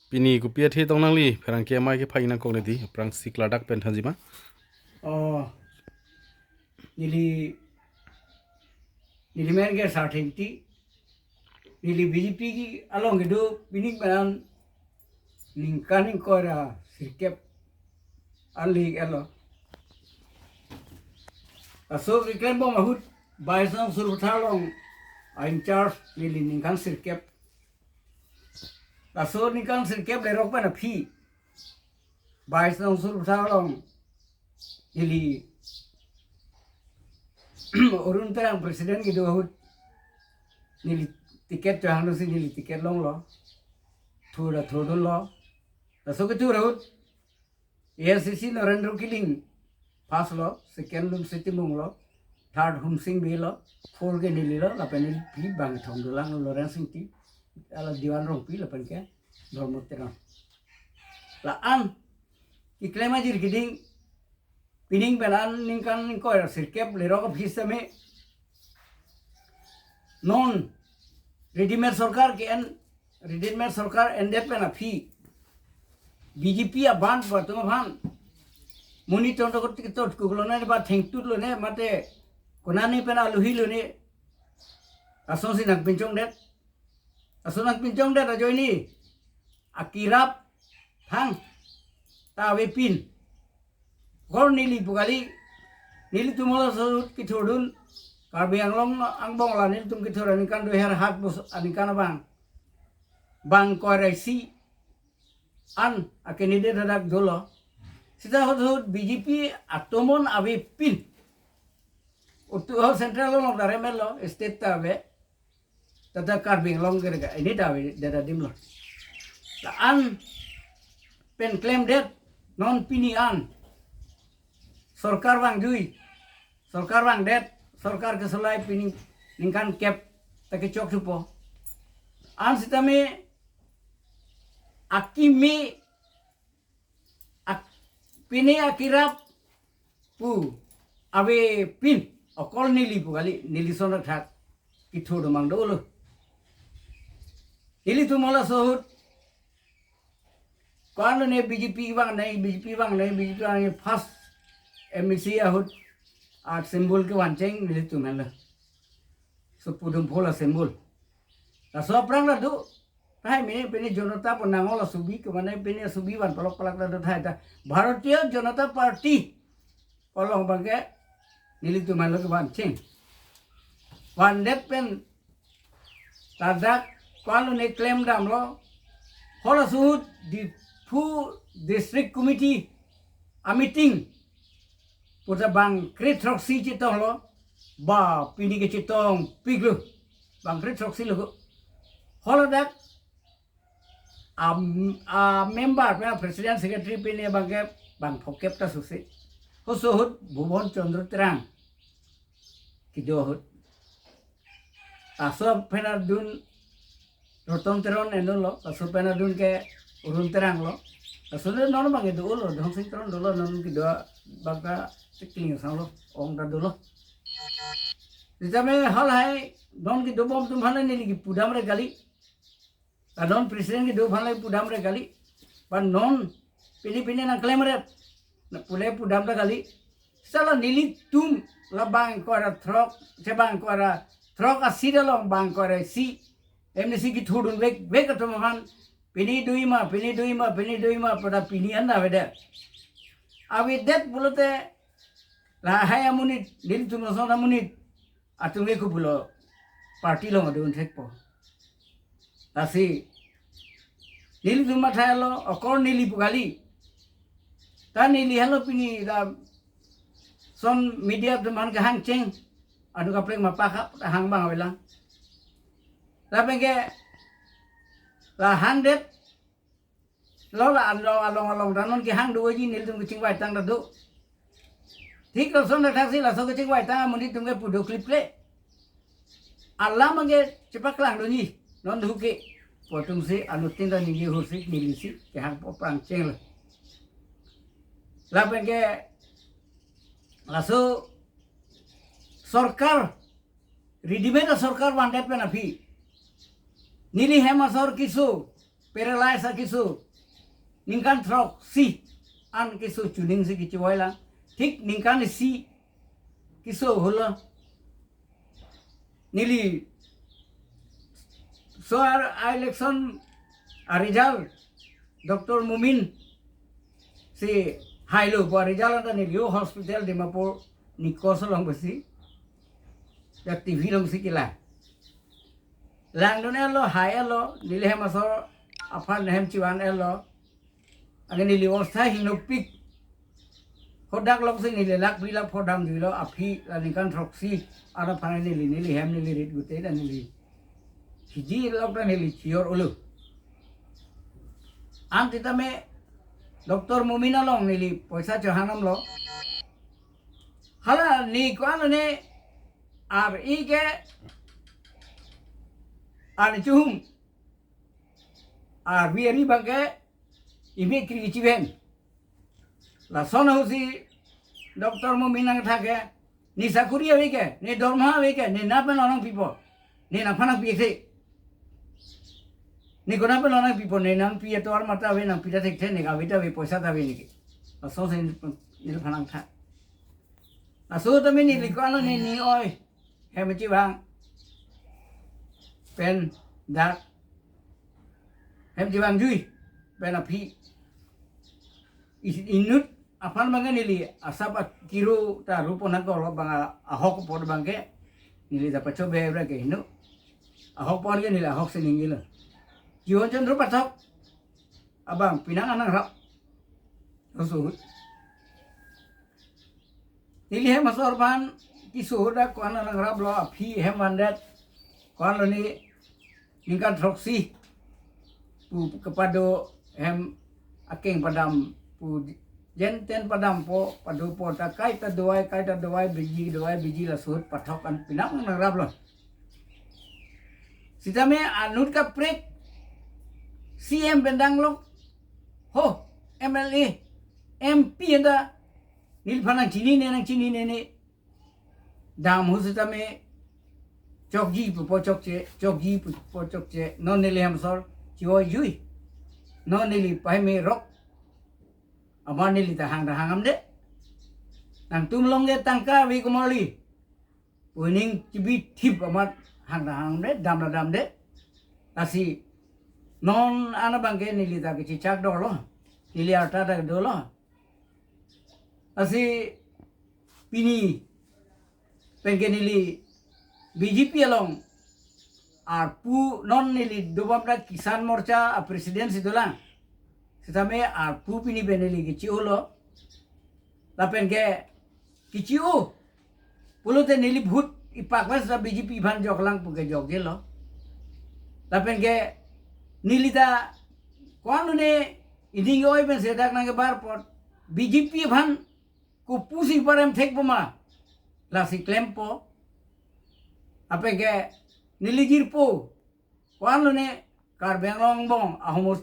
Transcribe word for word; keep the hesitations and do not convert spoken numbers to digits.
Pini kopi athe tong nangli, pherangke amei ke phai nangkok ne di, aphrangsi klardak pen thanji ma? Oh, neli, neli men ke Sarthengti, neli B J P along kedo, pining pen an ningkan ingkoi ra sirkep an lik elo. Laso keklem bom ahut, Bais Nongsuruphathar along a-in-charge neli ningkan sirkep. Laso ningkan sirkep lerok pen aphi, Bais Nongsuruphathar along neli Arun Terang president kedo ahut neli ticket chohangsi neli ticket longlo. Thur ra thurdunlo. Laso kethur ahut A I C C Narendra Killing first lo, second Lumsing Timung lo, third Humsing Bey lo, four ke neli lo, lapen neli aphi bangkethom dolang, Lawrence Ingti, hala Diwan Rongpi lapen ke Dharma Teron. La-an keklem ajir keding, pining pen an ningkan ingkoi ra sirkep lerok aphi sitame, non readymade sorkar ke-en, readymade sorkar endet pen aphi, B J P abang pu atum aphan, monit tongtong ketot kuklone ba thengtut lone mate konane pen aluhi lone, asonsi nangpinchongdet, ason nangpinchongdet ajoine akirap thangta avepin. Kor neli pu kali, nelitum halaso ahut kethurdun, Karbi Anglong angbong la nelitum kethur aningkan dui hajar hat bus aningkan abang, bang ingkoi ra isi an a-candidate hadak dolo. Sita ahut ahut B J P atomon avepin. Utu ho central along ta remel lo, state ta ave. Tata Karbi Anglong ke rega, ini ta ave, dada dim lo. La-an pen klemdet, non pini an sorkar vangjui, sorkar vangdet, sorkar kesolai pini ningkan kep ta kechok thupo. An sitame akimi ak-, pini akirap pu avepin, okol neli pu kali, neli son thak kethur domang dolo. Nelitum halaso ahut ko-an lone B J P vangnei, B J P vangnei, B J P vangnei, first M A C ahut a-symbol kevancheng nelitum henlo. Sopo Dumpho a-symbol. Laso aphrang ta do, tahai mene pini Janata pu nangkok la subi ke mane pini subi van palok palak ta do tahai ta. Bharatiya Janata Party along abangke nelitum henlo kevancheng. Vandet pen ladak ko-an lone klem damlo. Halaso ahut Diphu District Committee a-meeting puta bang kre throksi chetonglo, ba pini ke chetongpiklo, bang kre throksi lo. Haladak a, a-member pen president secretary pini abangke bang phokep ta susi. Halaso ahut Bhuban Chandra Terang kedo ahut. Laso pen adun Roton Teron enlo, laso pen adun ke Arun Terang lo. Laso le non abangke dolo, Dhongsing Teron dolo, non kedo abangke Tikling Asang lo, ong ta dolo. Sitame halahai non kedo bom atum aphan neli kepudamre kali. La non president kedo aphan le pudamre kali. Ba non pini pini nangklemret, na pule pudam ta kali. Sala nelitum la bang ingkoi ra throk, che bang ingkoi ra throk a-seat along bang ingkoi ra isi M A C kethurdun vek vek atum aphan, pini dui ma, pini dui ma, pini dui ma, pada pini an avedet. Avedet pulote lahai amonit, nelitum ason amonit atum ke kupulo party along adun thekpo. Lasi nelitum matha lo, okor neli pu kali. Ta neli henlo pini lason media atum aphan kehangcheng, anu kaprek mapa kha hang bang avelang. Lapen ke la hangdet lo, la along along along ta non kehang doji, nelitum kechingvaitang ta do. Thik lason ta thaksi laso kechingvaitang amonit atum ke pudo kliple. Alam abangke chepaklang doji non duke. Pu atumsi anuttin ta ningje hursi neli si kehangpo, pangcheng lo. Lapen ke laso sorkar, readymade sorkar vandet pen aphi, neli hem asor keso paralyze akeso ningkan throksi an keso chuning si kechevoi lang. Thik ningkan isi keso holo neli so ar election a result Doctor Momin si hailo pu a result anta neli o hospital Dimapur Nikos along pusi ya T V along si kelang. Langdun-etlo, hai-etlo, neli hem asor aphan hem chevan-etlo. Anke neli ostha hingnopik. Hadak lok si neli lakh phli lakh pho damjuilo, aphi la ningkan throksi an aphan neli, neli hem neli rit gute dan neli hiji lok dan neli chior ulu. An sitame Doctor Momin along neli poisa chohanamlo. Hala ne ko-an ne ar-i ke ar chuhum ar-vi ari abangke imi kri chiven. Lason ahut si Doctor Momin nangthak ke, ne sakuri ave ke, ne dorma ave ke, ne nangpen lonang pipo, ne nangphan nangpi-ik the. Ne konat pen lonang pipo, ne nangpi atovar mata ave, nangpi ta thekthe, ne ave ta ave, poisa ta ave neke. Lason si neliphan nangthak. Laso tame neli ko-an ne ne oi hem chevang pen dak hem chevang jui pen aphi is-, inut aphan abangke neli asap akiro ta rupo nangkolo abang a-, ahok apot abangke neli ta pacho be ra ke hinu. Ahok apot ke neli ahok si ningjelo. Jiwon Chandra Pathak abang penang an nangrap. Laso ahut neli hem asor aphan keso ahut dak ko-an nangraplo, aphi hem vandet, ko-an lo ne ningkan throksi pu kepado hem akeng padam pu jenten padampo, padopo ta kaita dovai, kaita dovai, biji dovai, biji laso ahut pathok an penang nangraplo. Sitame anut kaprek C M pen danglok ho M L A, M P anta neliphan nangchinine, nangchinine ne dam ahut sitame chokji pupo chokche, chokji pupo chokche, non neli hem asor chevoi jui. Non neli pahime rok. Amat neli ta hang ta hang damde. Nangtum along ke tangka ave komarli pu aning chibithip amat hang ta hang damde, dam ta damde. Lasi non an abangke neli ta kechechak dolo. Neli arta ta dolo. Lasi pini penke neli B J P along arpu, non neli dobom ta Kisan Morcha a president si dolang. Sitame arpu pini pen neli kechi-olo. Lapenke kechi-o pulote neli vote ipak ves ta B J P aphan joklang puke jokjelo. Lapenke neli ta ko-an ne ining oi pen sedak nangkebar apot B J P aphan kopusi parem thekpo ma, lasi klempo. Lapenke neli jirpo, ko-an lo ne Karbi Anglong angbong ahomos